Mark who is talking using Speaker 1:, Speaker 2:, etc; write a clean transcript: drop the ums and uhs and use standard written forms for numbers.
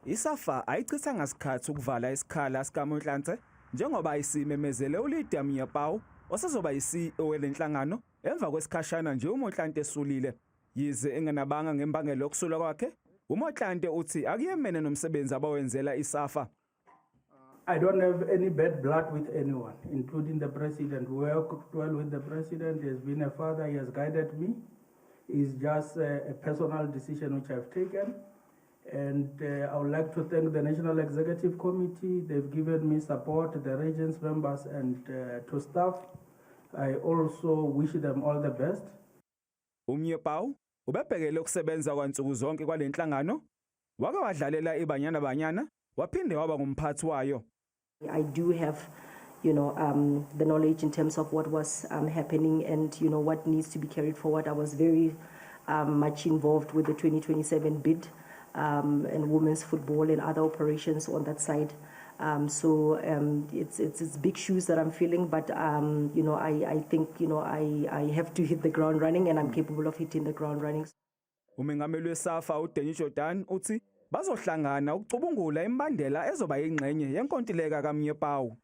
Speaker 1: i-SAFA ayichitha ngasikhathi ukuvala isikhala sikaMotlanthe njengoba isimemezele uLeader Mnyepawu osazoba yi-CEO welenhlangano emva kwesikhashana nje uMotlanthe esulile. Yize engenabanga ngembangelo yokusula kwakhe, uMotlanthe uthi akuyemene nomsebenzi abawenzela i-SAFA.
Speaker 2: I don't have any bad blood with anyone, including the president. We work well with the president. He has been a father. He has guided me. It's just a personal decision which I've taken. And I would like to thank the National Executive Committee. They've given me support, the regents members and to staff. I also wish them all the best.
Speaker 1: Mnyepawu ubebhekele ukusebenza kwansuku zonke kwalenhlangano, wake wadlalela iBanyana Banyana, waphinde waba ngumphathi wayo.
Speaker 3: I do have, the knowledge in terms of what was happening and, what needs to be carried forward. I was very much involved with the 2027 bid and women's football and other operations on that side. It's big shoes that I'm filling, but, I think, I have to hit the ground running and I'm capable of hitting the ground running.
Speaker 1: Umengameli we-SAFA uJordan uthi bazohlangana ukucubungula imbandela ezoba yingxenye yenkontileka kaMnyepawu.